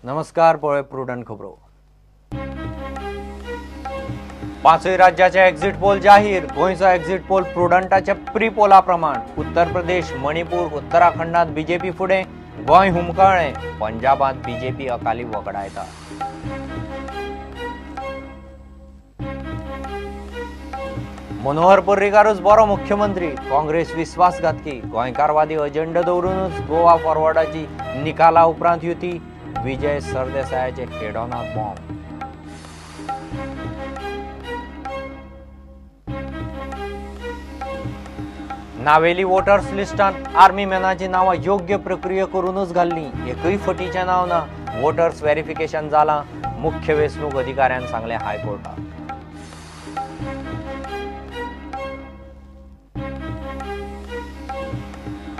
नमस्कार, पळय प्रुडंट खबरो. पांचूय राज्याचे एक्झिट पोल जाहीर. गोंयचो एक्झिट पोल प्रुडंटाच्या प्री पोला प्रमाण. उत्तर प्रदेश, मणिपूर, उत्तराखंडात बीजेपी फुडें, गोंय हुमकळ्ळें. पंजाबात बीजेपी अकाली वगडायता. मनोहर पर्रीकारूच बरो मुख्यमंत्री, काँग्रेस विश्वासघातकी. गोंयकारवादी अजेंडा दवरूनच गोवा फॉरवर्डाची निकाला उपरांत युती. विजय सरदेसायाचे हेडोनात बॉम्ब. नावेली वोटर्स लिस्टांत आर्मी मॅनाची नांवां योग्य प्रक्रिया करूनच घाल्ली, एकूय फटीचें नांव ना. वोटर्स व्हेरिफिकेशन जालां, मुख्य वेंचणूक अधिकाऱ्यान सांगलें हायकोर्टाक.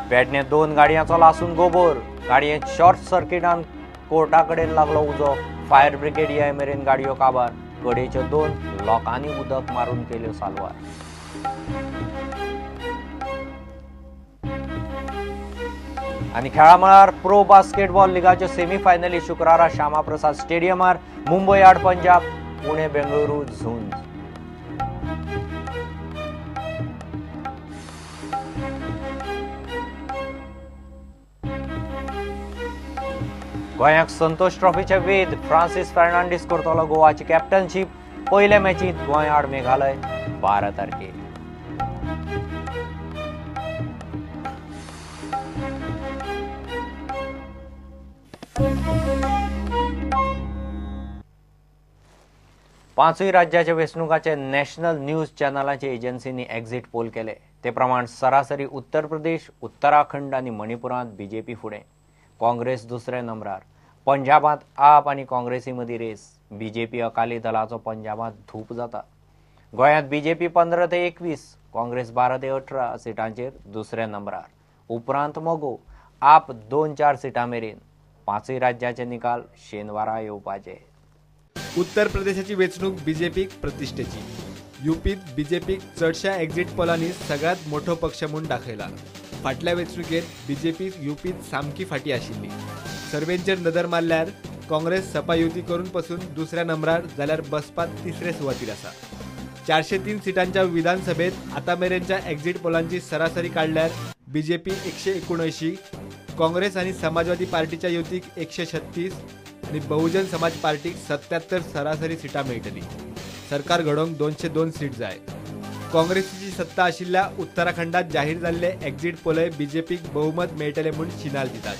पेडणे 2 गाडयांचो लासून गोबोर. गाडयेंत शॉर्ट सर्किटान कोर्टा कडेन लागलो उजो. फायर ब्रिगेड येय मेरेन गाडयो काबार. कडेच्यो 2 लोकांनी उदक मारून केल्यो साल्वार. आनी खेळा मळार प्रो बास्केटबॉल लिगाच्यो सेमीफायनली शुक्रारा श्यामाप्रसाद स्टेडियमार मुंबय आड पंजाब, पुणे बेंगळुरू झुंज. गोंयाक संतोष ट्रॉफीचे वेध. फ्रांसीस फर्नांडीस करतलो गोवाची कॅप्टनशीप. पयले मॅचींत गोंय आड मेघालय 12 तारखेर. पांचूय राज्याच्या वेंचणुकाचे नॅशनल न्यूज चॅनलाचे एजन्सींनी एक्झिट पोल केले. ते प्रमाण सरासरी उत्तर प्रदेश, उत्तराखंड आनी मणिपुरांत बीजेपी फुडें, काँग्रेस दुसऱ्या नंबरार. पंजाबांत आप आनी काँग्रेसी मदीं रेस. बीजेपी अकाली दलाचो पंजाबांत धूप जाता. गोंयांत बीजेपी 15 ते 21, काँग्रेस 12 ते 18 सिटांचेर दुसऱ्या नंबरार. उपरांत मगो, आप 2-4 सिटां मेरेन. पांचूय राज्याचे निकाल शेनवारा येवपाचे. उत्तर प्रदेशाची वेंचणूक बीजेपीक प्रतिश्ठेची. युपीत बीजेपीक चडशा एक्झिट पोलांनी सगळ्यांत मोठो पक्ष म्हूण दाखयला. फाटल्या वेंचणुकेत बीजेपी युपीत सामकी फाटी आशिल्ली. सर्वेंचेर नदर मारल्यार काँग्रेस सपा युती करून पसून दुसऱ्या नंबरार, जाल्यार बसपा तिसरे सुवातीर आसा. 403 सिटांच्या विधानसभेत आतां मेरेनच्या एक्झिट पोलांची सरासरी काडल्यार बीजेपी 179, काँग्रेस आनी समाजवादी पार्टीच्या युतीक 136 आनी बहुजन समाज पार्टीक 77 सरासरी सिटां मेळटली. सरकार घडोवंक 202 सीट जाय. काँग्रेसीची सत्ता आशिल्ल्या उत्तराखंडात जाहीर जाल्ले एक्झिट पोलय बीजेपीक बहुमत मेळटले म्हूण शिनाल दितात.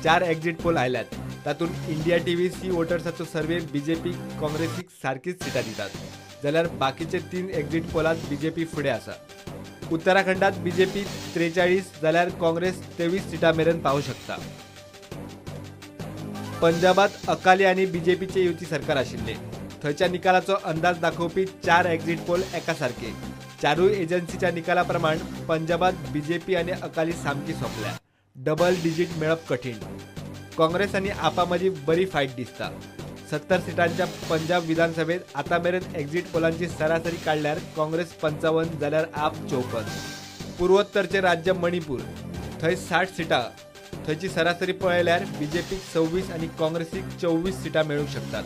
4 एक्झिट पोल आयल्यात, तातूंत इंडिया टीव्ही सी वोटर्साचो सर्वे बीजेपीक काँग्रेसीक सारकीच सिटां दितात, जाल्यार बाकीचे 3 एक्झिट पोलांत बीजेपी फुडें आसा. उत्तराखंडात बीजेपी 43 जाल्यार काँग्रेस 23 सिटां मेरेन पावूं शकता. पंजाबात अकाली आनी बीजेपीचे युती सरकार आशिल्ले. थंयच्या निकालाचो अंदाज दाखोवपी 4 एक्झिट पोल एकासारके. 4 एजन्सीच्या निकाला प्रमाण पंजाबात बीजेपी आनी अकाली सामकी सोंपल्या. डबल डिजीट मेळप कठीण. काँग्रेस आनी आपा मदीं बरी फायट दिसता. 70 सिटांच्या पंजाब विधानसभेत आतां मेरेन एक्झिट पोलांची सरासरी काडल्यार काँग्रेस 55 जाल्यार आप 54. पूर्वोत्तरचे राज्य मणिपूर, थंय 60 सिटां. थंयची सरासरी पळयल्यार बीजेपीक 26 आनी काँग्रेसीक 24 सिटां मेळूंक शकतात.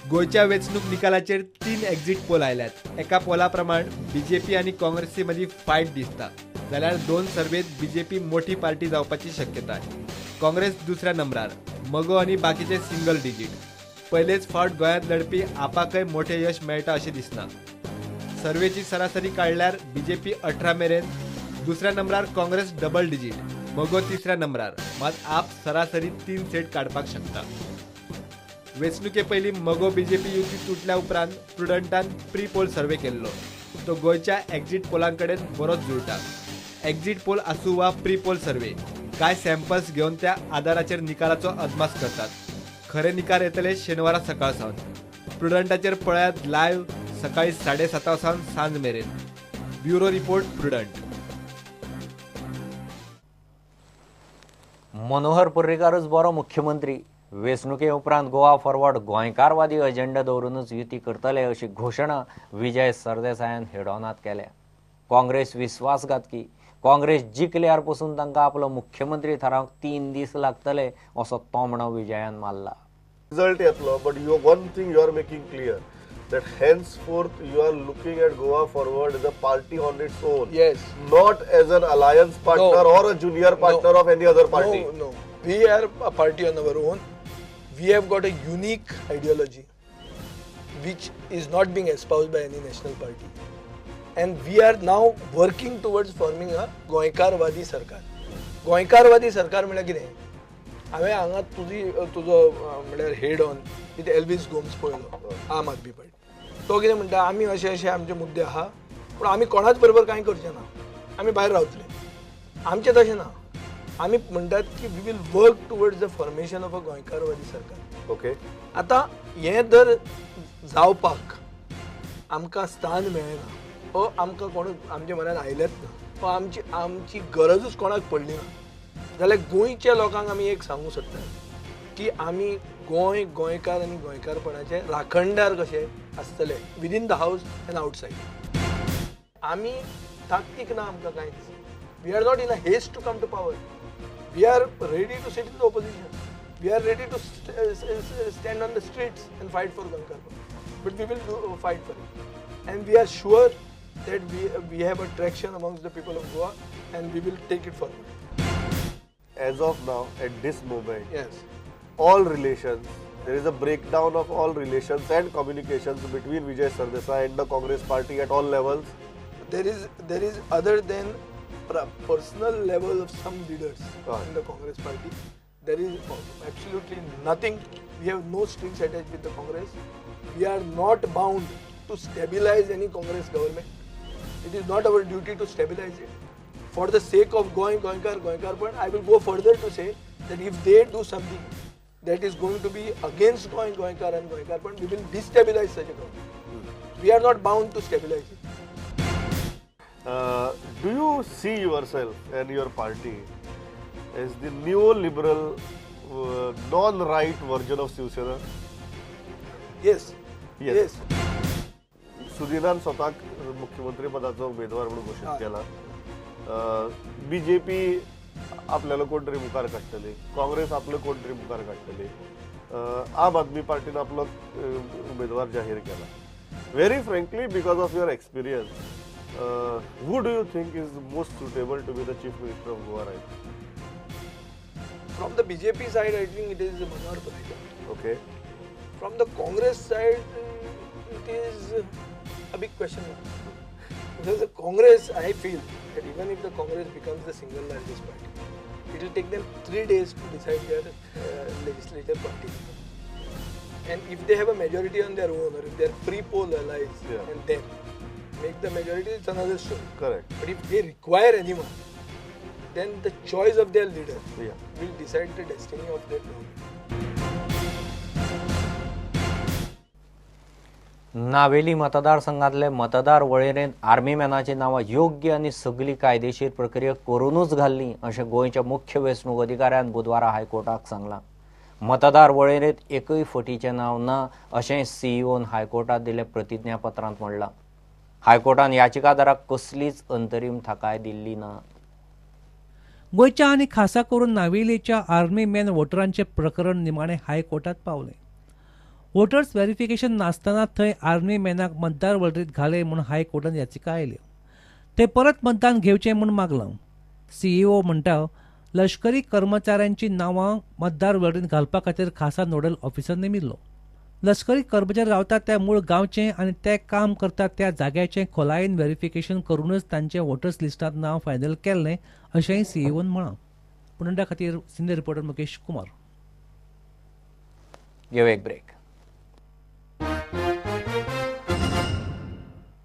गोंयच्या वेंचणूक निकालाचेर 3 एक्झिट पोल आयल्यात. एका पोला प्रमाण बीजेपी आनी काँग्रेसी मदीं फायट दिसता, जाल्यार 2 सर्वेत बीजेपी मोठी पार्टी जावपाची शक्यताय. काँग्रेस दुसऱ्या नंबरार, मगो आनी बाकीचे सिंगल डिजीट. पयलेच फावट गोंयांत लढपी आपाकय मोठें यश मेळटा अशें दिसना. सर्वेची सरासरी काडल्यार बीजेपी 18 मेरेन, दुसऱ्या नंबरार काँग्रेस डबल डिजीट, मगो तिसऱ्या नंबरार, मात आप सरासरी 3 सेट काडपाक शकता. वेंचणुके पयलीं मगो बीजेपी युती तुटल्या उपरांत प्रुडंटान प्री पोल सर्वे केल्लो. तो गोंयच्या एक्झिट पोलां कडेन बरोच जुळटा. एक्झिट पोल आसूं वा प्री पोल सर्वे, कांय सॅम्पल्स घेवन त्या आदाराचेर निकालाचो अदमास करतात. खरे निकाल येतले शेनवारा सकाळ सावन. प्रुडंटाचेर पळयात लायव्ह सकाळी 7:30 सावन सांज मेरेन. Bureau report, Prudent. Manohar पर्रीकारच बरो मुख्यमंत्री. वेंचणुके उपरांत गोवा फॉरवर्ड गोंयकारवादी अजेंडा दवरूनच युती करतले अशी घोशणा विजय सरदेसायान हेडोनात केल्या. काँग्रेस विश्वासघातकी. काँग्रेस जिखल्यार पसून तांकां आपलो मुख्यमंत्री थारावंक 3 दीस लागतले असो तोमणो विजयान मारला. रिजल्ट येतलो, but you one thing you are making clear that henceforth you are looking at Goa Forward as a party on its own. Yes. Not as an alliance partner no. or a junior partner no. of any other party. No, no. We are a party on our own. We have got a unique ideology which is not being espoused by any national party. And we are now working towards forming a Goenkarwadi Sarkar. Goenkarwadi Sarkar म्हळ्यार कितें? हांवें हांगा तुजो म्हळ्यार head on with Elvis Gomes पळयलो, आम Aadmi party. तो कितें म्हणटा, आमी अशे अशे आमचे मुद्दे आहा, पूण आमी कोणाच बरोबर कांय करचे ना, आमी भायर रावतले. आमचें तशें ना, आमी म्हणटात की we will work towards the formation of a Goenkarwadi Sarkar. Okay. आतां हें जर जावपाक आमकां स्थान मेळना ओ आमकां कोण आमच्या मनान आयलेंच ना ओ आमची आमची गरजूच कोणाक पडली ना जाल्यार गोंयच्या लोकांक आमी एक सांगूंक सोदतात की आमी गोंय, गोंयकार आनी गोंयकारपणाचे राखणदार कशे आसतले within the house and outside. आमी ताकतीक ना आमकां कांयच. We are not in a haste to come to power. We are ready to sit in the opposition. We are ready to stand on the streets and fight for Goenkarpan. But we will fight for it. And we are sure that we have a traction amongst the people of Goa and we will take it forward. As of now, at this moment, yes, all relations, there is a breakdown of all relations and communications between Vijay Sardesai and the Congress party at all levels. There is other than personal level of some leaders in the Congress party, there is absolutely nothing. We have no strings attached with the Congress. We are not bound to stabilize any Congress government. It is not our duty to stabilize it. For the sake of Goa, Goenkar, Goenkarpan, I will go further to say that if they do something that is going to be against Goa, Goenkar and Goenkarpan, we will destabilize such a government. We are not bound to stabilize it. Do you see yourself and your party as the neoliberal, non-right version of Shiv Sena? Yes. Yes. Yes. सुदिनान स्वताक मुख्यमंत्री पदाचो उमेदवार म्हणून घोशीत केला. BJP आपल्याला कोण तरी मुखार काडटली, काँग्रेस आपले कोण तरी मुखार काडटली, आम आदमी पार्टीन आपलो उमेदवार जाहीर केला. Very frankly, because of your experience, who do you think is most suitable to be the Chief Minister of Goa right now? From the BJP side, I think it is Manohar Parrikar. Okay. From the Congress side, it is a big question mark. Because the Congress, I feel that even if the Congress becomes the single largest party, it will take them 3 days to decide their legislature party. And if they have a majority on their own, or if they are pre-poll allies, and then make the majority, it's another story. Correct. But if they require anyone, then the choice of their leader will decide the destiny of their government. Navelim मतदारसंघातले मतदार वळेरेंत army मॅनाची नांवां योग्य आनी सगली कायदेशीर प्रक्रिया करूनच घाल्ली अशें गोंयच्या मुख्य वेंचणूक अधिकाऱ्यान बुधवारा हायकोर्टाक सांगलां. मतदार वळेरेंत एकूय फटीचें नांव ना अशें सीईओन हायकोर्टात दिल्ल्या प्रतिज्ञापत्रांत म्हणलां. हायकोर्टान याचिकादाराक कसलीच अंतरीम थाकाय दिल्ली ना. गोंयच्या आनी खासा करून नावेलीच्या आर्मी मॅन वोटरांचें प्रकरण निमाणें हायकोर्टात पावलें. वोटर्स व्हेरिफिकेशन नासतना थंय आर्मी मॅनाक मतदार वळेरेंत घाले म्हूण हायकोर्टान याचिका आयल्यो. ते परत मतदान घेवचें म्हूण मागलां. सीईओ म्हणटा, लश्करी कर्मचाऱ्यांची नांवां मतदार वळेरेंत घालपा खातीर खासा नोडल ऑफिसर नेमिल्लो. लश्करी कर्मचारी रावतात त्या मूळ गांवचें आनी ते काम करतात त्या जाग्याचें खोलायेन व्हेरिफिकेशन करूनच तांचें वोटर्स लिस्टांत नांव फायनल केल्लें अशेंय सीईओन म्हळां. पुनंडा खातीर सिनियर रिपोर्टर मुकेश कुमार. घेवया एक ब्रेक.